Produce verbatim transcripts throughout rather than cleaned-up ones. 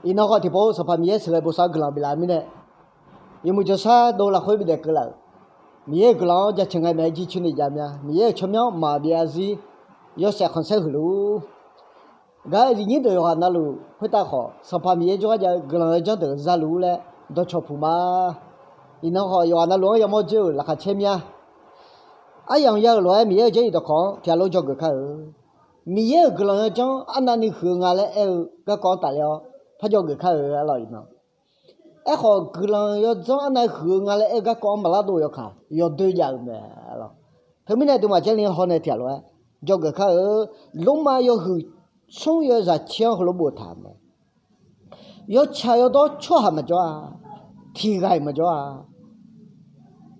Iqnan khawf tiqpov Sanqpaq Miqyaer sheuqghae bosav-eu guiqlanq biflaf-eu mirnae, yawmuiq jawrshar dov lafkhoer bidaef keuvlaf-euq Miqyaer-euq guiqlanq-anr jaceuq ngae maeq-aer jircoer ni jav mya. Miqyaer-euq tsawrmyanr maqbyav zarzir yawshaef khanqsaer huiq luf-ur. Gaq-euq aqyuif aqnyir deuq yawqghaq navluf khoertav khawf, Sanqpaq Miqyaer jawrgar jav-eu guiqlanq-eu janr deuq za luf-ur laer dawqcawq puq ma. Iqnan khawf yawqghaq navluf-anr yamawr dzoer-euq laqkhaq caer mya. Aryamq ya-euq lof-aer Miqyaer-euq jarlif dawqkawq-anr tiq ghaq lof dzawgeuf kar-eu. Miqyaer-euq guiqlanq-eu janr arnavni huiq-eu nga laer aer-eu garkawv-anr tafler-awr par dzawgeuf kar-eu arlawq iqnan. Aerkhawf, guiqlanq yawdzanr arnav huiq-eu nga laer aer-eu garkawv-anr maqlar dov yawkaq yawdoer jav-euq mae arlawq. Teumirnae aqduimaf Jarlif haw nae tiq ghaq lof-aer dzawgeuf kar-eu. Lormav yawhuiq smr yawzaq caer-anr heulof boftaq-euq mae. Yawtsaq yawdawr tsawrhaq maqjawr-a, tiq ghaq-iq maqjawr-a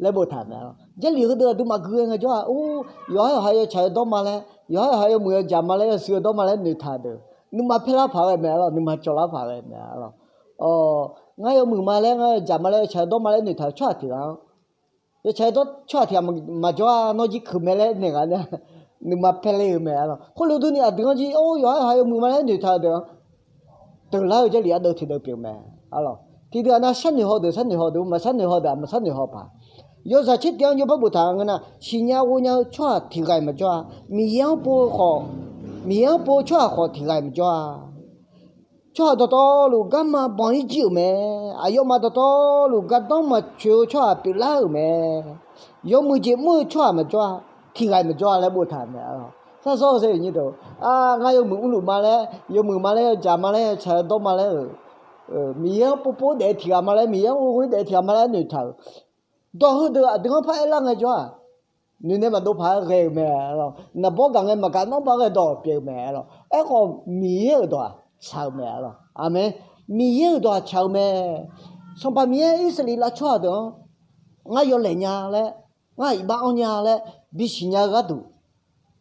laer boftaq-euq mae arlawq. Jarlif heudeuq aqduimaf gui-aer ngaejawr-a, or, yawqhar yawqha yawtsaq yawdawr ma laer, yawqhar yawqha yawmuiq yawjaq ma laer, yawshuif yawdawr ma laer noeqtaq-eu deuq, nuima paerlar paq ghae mae arlawq, nuima cawvlar paq ghae mae arlawq. Ngar yawmuiq ma laer, ngar yawjaq ma laer, yawtsaq yawdawr ma laer noeqtaq-euq tsawrhaq tiq ghaq-anr, yawtsaq yawdawr tsawrhaq tiq ghaq maqjawr-a, nawr jir keuq mae laer naeq ghaq nae nuima paerler-eu mae arlawq. Khoerlof durni aqdui-anr jir or yawqhar yawqha yawmuiq ma laer noeqtaq-eu deuq-anr deuqlar-eu Jarlif ardeuv tiqdeuv pyeuf mae arlawq. Tiqdeuq-aq nav sharnoeq haw deuq sharnoeq haw deuq, maqsharnoeq haw deuq-aq maqsharnoeq haw paq. Yawzaq caer tiq-anr jawrbar boftaq ngeur nar, siqnya ghovnya-eu tsawrhaq tiq ghaq-iq maqjawr-a. Miqyaer-anr pov-eu khawf, Miqyaer-anr pov-eu tsawrhaq khawf tiq ghaq-iq maqjawr-a. Tsawrhaq dawqtawvluf garma banq-ir jir-euq mae. Aqyawfmaf dawqtawvluf gardanr maqtsoeq-eu tsawrhaq pyeuflar-euq mae. Yawmuiq jeq mr-eu tsawrhaq maqjawr-a, tiq ghaq-iq maqjawr-a laer boftaq-euq mae arlawq. Sarzawr-eu sar-eu nyir deuq, ngar yawmuiq mrluf ma laer, yawmuiq ma laer, yawjaq ma laer, yawtsaq yawdawr ma laer-euq, Miqyaer-anr povpov daef tiq ghaq ma laer, Miqyaer-anr ghoeghoe daef tiq ghaq ma laer noeqtaq-euq dawq heudeuq aqdui-anr par aerlar ngaejawr-aq, noeqnae maqdov paq-aer ghae-euq mae arlawq. Naqbawr gaq ngae maqgaq nanrba ghae dawq pyeuf-eu mae arlawq. Aerkhawf Miqyaer-euq dawq-aq shaq-eu mae arlawq. Aqmeq. Miqyaer-euq dawq-aq shaq-eu mae. Sanqpaq Miqyaer Irsaqleqlav tsawrhaq deuq-anr ngar yawlaeq nya laer, ngar iqbax anr nya laer bisiq nya-eu gharduq,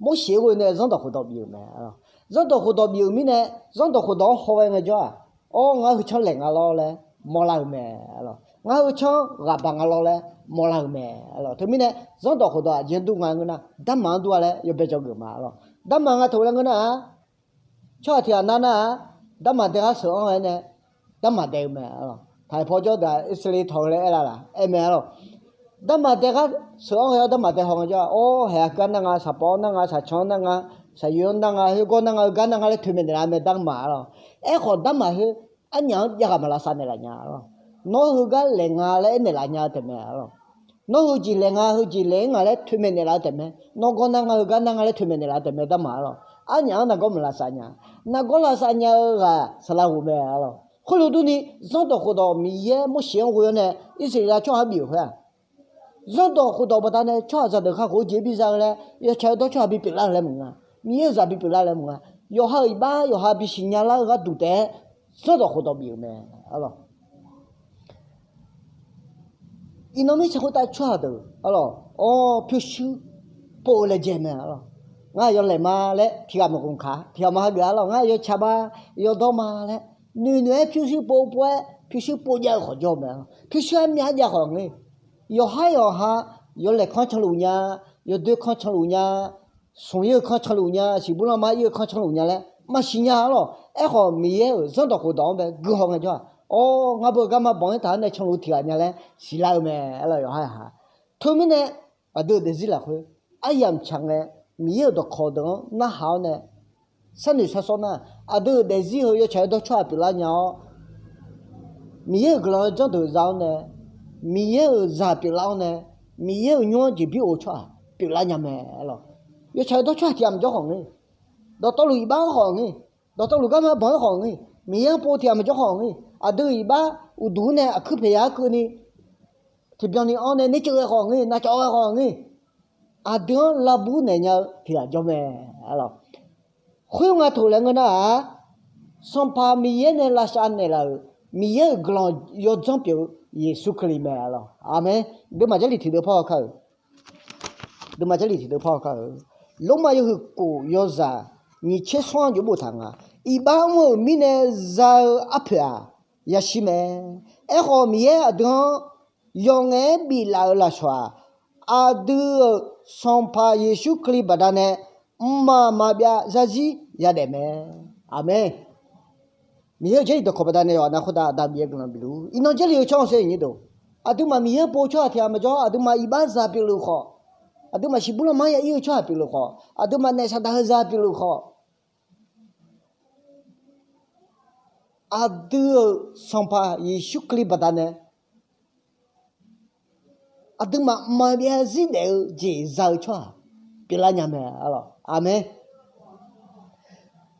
Morseq-euq ghoe nae zanrdawq khofdawq bif-euq mae arlawq. Zanrdawq khofdawq bif-euq mirnae, zanrdawq khofdawq-anr haw ghae ngaejawr-aq, or, ngar heu canr laeq nga lawr laer mawrlar-euq mae arlawq. Ngar heu canr ghaq baq nga lawr laer mawrlar-euq mae arlawq. Teumirnae zanrdawq khofdawq aqjeq-anr dur nga ngeur nar, darmaf-anr dur-a laer yawbae dzawgeuf ma arlawq. Darmaf nga taq-eu laer ngeur nar-aq, tsawrhaq tiq ghaq nar nar-aq, darmaf dae ghar sheuq-anr ghae nae, darmaf dae-eu mae arlawq. Taqhaq paw jawr deuq-aq Irsaqleqlav tawq-eu laer aer la laq, aer mae arlawq. Darmaf dae ghar sheuq-anr ghae-awr darmaf dae haw ngaejawr-aq, or, haeq-aq gar nar nga, saqpawf-anr nar nga, saqcan-anr nar nga, saqyoeq-anr nar nga, khoergawr nar nga, heugar nar nga laer toeqmaeq naeqlaf mae darmaf arlawq. Aerkhawf darmaf khoer arnyaf-anr jav ghaq maqlavsav naeqlaf nya arlawq. Nawr heugar laeq nga laer aernaeq laf nya-eu taef mae arlawq. Nawr heujeq laeq nga, heujeq laeq-aer nga laer toeqmaeq naeqlaf-eu taef mae. Nawr gawr nar nga, heugar nar nga laer toeqmaeq naeqlaf-eu taef mae darmaf arlawq. Arnyaf-anr nargawr maqlavsav nya. Nargawr lavsav nya-eu ghaq saqlaq ghof mae arlawq. Khoerlof durni, zanrdawq khofdawq Miqyaer Morseq-anr ghoe-awr nae Irsaqleqlav tsawrhaq-anr bif-euq khoer-aq, zanrdawq khofdawq baqdanae tsawrhaqzaq deuq kakhof-eu jeq biza-eu laer, yawtsaq yawdawr tsawrhaq bipyeuf lar-eu laer maqnga. Miqyaer-euq zaq bipyeuf lar-eu laer maqnga. Yawqha-euq iqbax yawqha bisiq nya lar-eu gharduq taef-aer zanrdawq khofdawq bif-euq mae arlawq. Iqnan mirtsaq khoertav tsawrhaq deuq arlawq, or, pyurshuir pov-eu laejae mae arlawq. Ngar yawlaeq ma laer tiq ghaq maqghof kaq, tiq ghaq ma hageuf arlawq. Ngar yawtsaq ma, yawdawr ma laer noeqnoeq-aer pyurshuir pov pov-aer pyurshuir pov jav-eu khawf jawr-eu mae arlawq. Pyurshuir armyav jav khawf ngeur. Yawqhar yawqha yawlaeq kanr canluf nya, yawdoer kanr canluf nya, smq-ir-eu kanr canluf nya, siqbur lanma ir-eu kanr canluf nya laer maqsiq nya arlawq. Aerkhawf Miqyaer-euq zanrdawq khofdawq-anr bae guihaw ngaejawr-aq, or, ngar beu garma banq-ir taq-anr nae canluf tiq ghaq nya laer siqlar-eu mae arlawq. Yawqhar yawqha teumirnae aqdui-euq daefzir lafkhoer aryamq tsaq ngae, Miqyaer-euq dawqkawq deuq-anr narhaq-awr nae sharnoeq sharsawr nar, aqdui-euq daefzir heu yawtsaq yawdawr tsawrhaq pyeuflar nya-awr, Miqyaer-euq guiqlanq-eu janrdeuq za-awr nae, Miqyaer-euq zaq pyeuflar-awr nae, Miqyaer-euq nymr-anr jeqbir of tsawrhaq pyeuflar nya mae arlawq. Yawtsaq yawdawr tsawrhaq tiq ghaq maqjawr khawf ngeur. Dawqtawvluf iqbax-anr khawf ngeur. Dawqtawvluf garma banq-anr khawf ngeur. Miqyaer-anr pov tiq ghaq maqjawr khawf ngeur. Aqdui-euq iqbax uqduq-anr nae aqkuir pyaeq yaq-aer keuvni tiqbyan ni anr nae nerceuv ghae khawf ngeur, navcawv ghae khawf ngeur. Aqdui-anr lavbur naeq nya-eu tiq ghaq jawr mae arlawq. Khoerngae taq laer ngeur nar-aq, Sanqpaq Miqyaer nae lavsav naeqlaf-euq Miqyaer-euq guiqlanq yawdzanr pyeuf-eu Yeqsur Kali mae arlawq. Aqmeq. Deuvma Jarlif tiqdeuv par haw kar-euq. Deuvma Jarlif tiqdeuv par haw kar-euq. Lormav yawhuiq kof yawzaq nyiq tser smr-anr jov boftaq nga. Iqbax mr-euq mirnae za-eu arpoeq-aq, yashir mae. Aerkhawf Miqyaer aqdui-anr yawf ngaef-aer biflaf-eu lafsawq-aq, aqdui-euq Sanqpaq Yeqsur Kali baqdanae mqmaq maqbyav zarzir yadaef mae. Aqmeq. Miqyaer-euq Jarlif dawqkawq baqdanae yawqha-anr khoertav Aqda Miqyaer guiqlanq bifluf-ur. Iqnan Jarlif-eu tsawrhaq-anr saer-eu nyir deuq, aqduimaf Miqyaer-anr pov-eu tsawrhaq tiq ghaq maqjawr, aqduimaf iqbaxzaq pyeufluf khawf, aqduimaf siqbur lanma-anr ya ir-eu tsawrhaq pyeufluf khawf, aqduimaf naef saqdaq heuzaq pyeufluf khawf, aqdui-euq Sanqpaq Yeqsur Kali baqdanae aqduimaf maqbyav zir daef-eu jeq za-eu tsawrhaq pyeuflar nya mae. Aqmeq.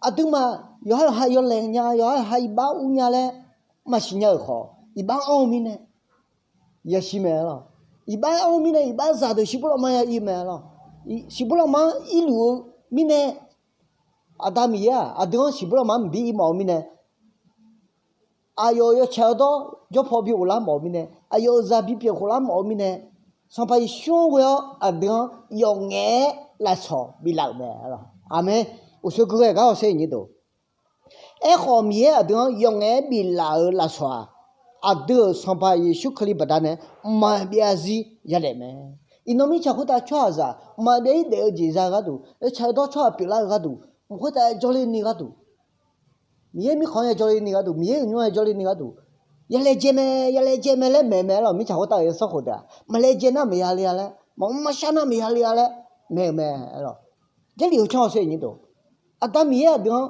Aqduimaf yawqha yawqha yawlaeq nya, yawqha yawqha iqbax ur nya laer maqsiq nya-euq khawf, iqbax anr-eu mirnae yashir mae lawq. Iqbax anr-eu mirnae iqbaxzaq deuq siqbur lanma ya ir mae lawq. Siqbur lanma-anr irluf-eu mirnae, Aqda Miqyaer-aq aqdui-anr siqbur lanma-anr mqbir ir mawf-eu mirnae, aqyawf-euq yawtsaq yawdawr jawrpaw bi ghoflar mawf-eu mirnae, aqyawf-euq zaq bipyeuf khoflar mawf-eu mirnae, Sanqpaq Yeqsur-anr ghoe-awr aqdui-anr yawf ngaef-aer lafsawq biflaf-euq mae. Aqmeq. Uqshoe gui ghae gar hawsher-eu nyir deuq, aerkhawf Miqyaer aqdui-anr yawf ngaef-aer biflaf-euq lafsawq-aq, aqdui-euq Sanqpaq Yeqsur Kali baqdanae mqmaq byav zir yadaef mae. Iqnan mirtsaq khoertav tsawrhaqzaq maqbyav zir daef-eu jeq za-eu gharduq, yawtsaq yawdawr tsawrhaq pyeuflar-eu gharduq, mq khoertav jawrle ni gharduq, Miqyaer mirkhanq-anr ya jawrle ni gharduq, Miqyaer-euq nymr-anr ya jawrle ni gharduq, yalaejae mae, yalaejae mae laer maeq mae lawq. Mirtsaq khoertav-euq sanrkhof deuq-aq, maqlaejae nar maqya le-a laer, maqmr maqshar nar maqya le-a laer maeq-euq mae lawq. Jarlif-eu tsawrhaq-anr saer-eu nyir deuq, Aqda Miqyaer aqdui-anr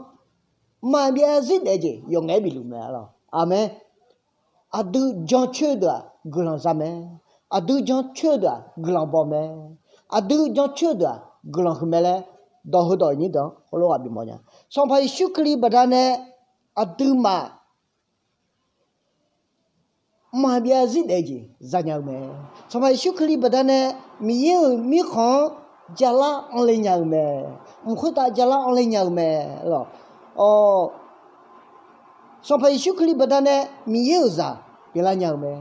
maqbyav zir daef-eu jeq yawf ngaef-aer bifluf mae lawq. Aqmeq. Aqdui jancoer-eu deuq-aq guiqlanq za mae. Aqdui jancoer-eu deuq-aq guiqlanq baw mae. Aqdui jancoer-eu deuq-aq guiqlanq huiq mae laer dawq heudawq nyir deuq-anr heulof ghaq bimawr nya. Sanqpaq Yeqsur Kali baqdanae aqduimaf mqmaq byav zir daef-eu jeq zanya-eu mae. Sanqpaq Yeqsur Kali baqdanae Miqyaer-euq mirkhanq-anr jalar anrle nya-eu mae. Mq khoertav jalar anrle nya-eu mae lawq. Sanqpaq Yeqsur Kali baqdanae Miqyaer-euq zaq pyeuflar nya-eu mae.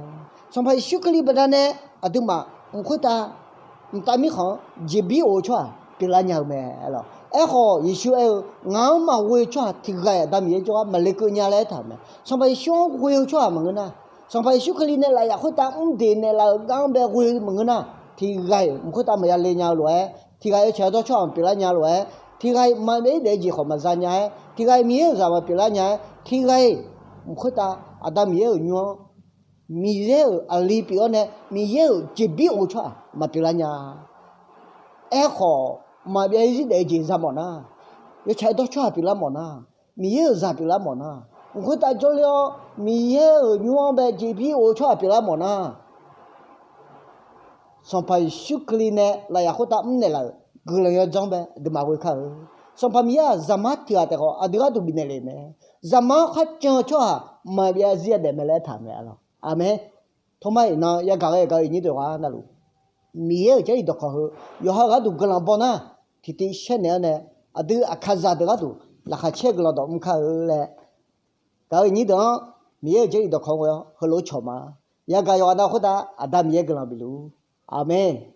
Sanqpaq Yeqsur Kali baqdanae aqduimaf mq khoertav mqtav mirkhanq-anr jeqbir of-eu tsawrhaq pyeuflar nya-eu mae lawq. Aerkhawf Yeqsur aer-eu, Ngaq-anr maqghoe-eu tsawrhaq tiq ghaq-iq Aqda Miqyaer jawrgar maqle keuv nya laer aertaq-euq mae. Sanqpaq Yeqsur-anr ghoe-eu tsawrhaq maqngeur nar, Sanqpaq Yeqsur Kali nae lafyaf khoertav mrdeq naeqlaf-eu gar-anr bae ghoe maqngeur nar, tiq ghaq-iq mq khoertav maqya le nya-eu lof-aer, tiq ghaq-iq yawtsaq yawdawr tsawrhaq maqpyeuflar nya-eu lof-aer, tiq ghaq-iq maqbyav zir daef-eu jeq khawf maqza nya-aer, tiq ghaq-iq Miqyaer-euq zaq maqpyeuflar nya-aer, tiq ghaq-iq mq khoertav Aqda Miqyaer-euq nymr-anr Miqyaer-euq aqli pyeuf-awr nae Miqyaer-euq jeqbir of-eu tsawrhaq maqpyeuflar nya. Aerkhawf maqbyav zir daef-eu jeq za mawf nar, yawtsaq yawdawr tsawrhaq pyeuflar mawf nar, Miqyaer-euq zaq pyeuflar mawf nar, mq khoertav jawrle-awr Miqyaer-euq nymr-anr bae jeqbir of-eu tsawrhaq pyeuflar mawf nar, Sanqpaq Yeqsur Kali nae lafyaf khoertav mrnaeq laf-euq guiqlanq yawdzanr bae aqduimaf ghoe kar-eu. Sanqpaq Miqyaer-aq zaqmar tiq ghaq taef khawf aqdui gharduq bifnaeq lef mae. Zaqmar-anr kharcan-eu tsawrhaq maqbyav zir yadaef mae laer aertaq-euq mae lawq. Aqmeq. Tormar iqnan yagaq ghae gaq-eu nyir deuq ghaq navluf, Miqyaer-euq Jarlif dawqkawq heu yawqha-euq gharduq guiqlanq baw nar, tiqtiv shaer naeq-awr nae aqdui aqkaqzaq deuq gharduq laqkhaq caer guiqlanq dawq mr kar-eu laer, gaq-eu nyir deuq-anr Miqyaer-euq Jarlif dawqkawq ghoe-awr heulof-aer cawq ma. Yagaq yawqghaq nav khoertav Aqda Miqyaer guiqlanq bifluf-ur. Aqmeq.